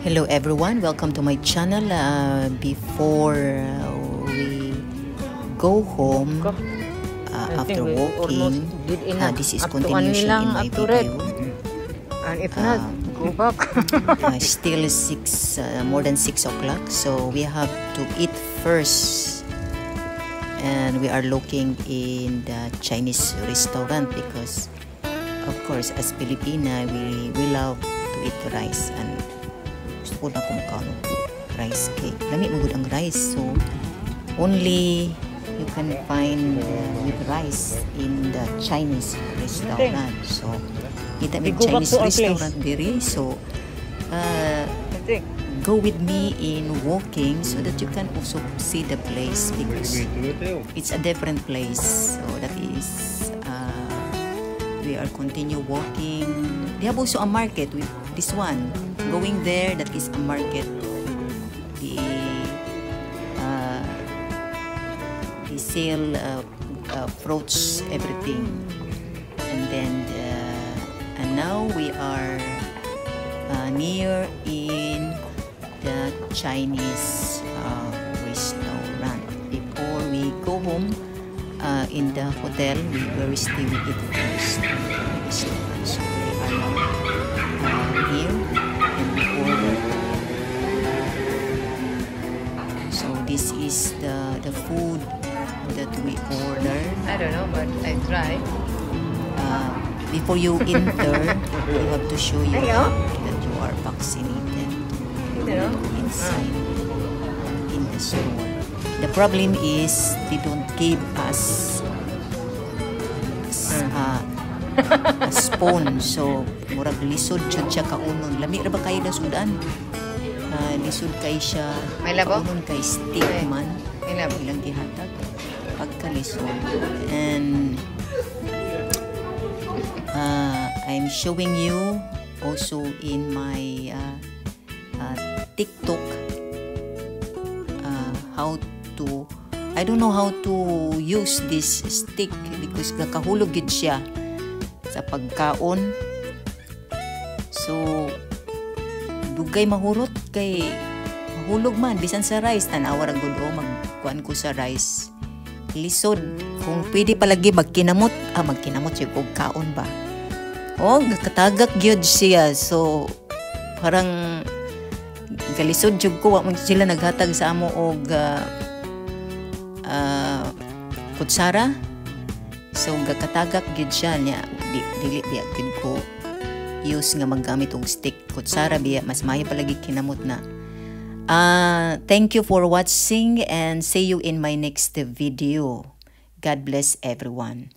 Hello everyone, welcome to my channel. Before we go home Go. I after think we walking, almost did enough. This is Up to only continuation lang, in my up to red. Video. And if not, go back. Still 6, more than 6 o'clock, so we have to eat first. And we are looking in the Chinese restaurant because, of course, as Filipina, we love to eat rice and gusto ko na kung rice cake. Lami man gud ang rice. So, only you can find with rice in the Chinese restaurant. So, kita We may go back Chinese to our place. Restaurant diri. So, I think. Go with me in walking so that you can also see the place because it's a different place. So that is we are continue walking. They have also a market with this one. Going there, that is a market. They sell fruits, everything. And then and now we are near in the Chinese restaurant. Before we go home in the hotel, we where we stay, we eat first in the restaurant. So we are now here and we order. So this is the food that we ordered. I don't know, but I try. Before you enter, you have to show your Hello? App that you are vaccinated You know? Inside in the store. The problem is they don't give us a spoon. So, murag lisod jud siya kaunon. Lami ra ba kayo na sudan? Lisod kay siya May labo? Kaunon kay stick Okay. man. May labo. Ilang gihatag pagkalisod. And I'm showing you also in my TikTok how to, I don't know how to use this stick because nakahulog gid siya sa pagkaon. So dugay mahurot kay mahulog man bisan sa rice. Tanawa ra gud o, magkuan ko sa rice, lisod. Kung pwede palagi magkinamot, magkinamot siya og kaon ba. Oh, katagak gyud siya. So parang galisod jud ko. Wa man sila naghatag sa amo og kutsara. So gakatagak gyud siya niya. Di, dili biya gyud ko use nga maggamit og stick. Kutsara biya, mas maayo palagi kinamot na. Thank you for watching and see you in my next video. God bless everyone.